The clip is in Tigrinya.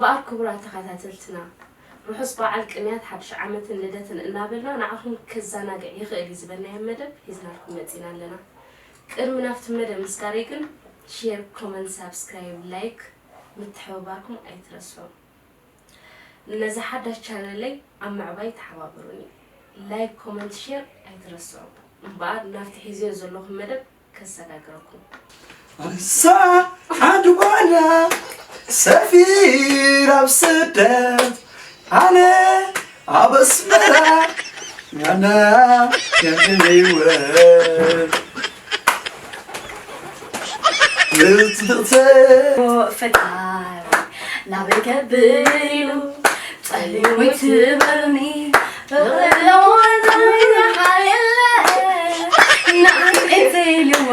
እምበኣር ክቡራት ተኸታተልትና፣ ርሑስ በዓል ቅንያት ሓድሽ ዓመትን ልደትን እናበልና ንዓኹም ከዘናግዕ ይኽእል እዩ ዝበልናዮ መደብ ሒዝናልኩም መፂና ኣለና። ቅድሚ ናብቲ መደብ ምስጋረይ ግን ሼር፣ ኮመንት፣ ሳብስክራይብ፣ ላይክ ምትሕብባርኩም ኣይትረስዑ። ነዛ ሓዳሽ ቻነለይ ኣብ ምዕባይ ተሓባበሩኒ። ላይክ፣ ኮመንት፣ ሼር ኣይትረስዑ። እምበኣር ናብቲ ሒዝዮ ዘለኹ መደብ ከሰጋግረኩም። ኣነሳ ዓዲ ጓና ሰፊር ኣብ ስደት ኣነ ኣብ ኣስመራ ያና የህይወት ጽድቕተ ፈጣሪ ናበይ ከብል ኢሉ ጸሊሙ ይትበሉኒ ብቕለዋና ሓየለ ናእተይልዎ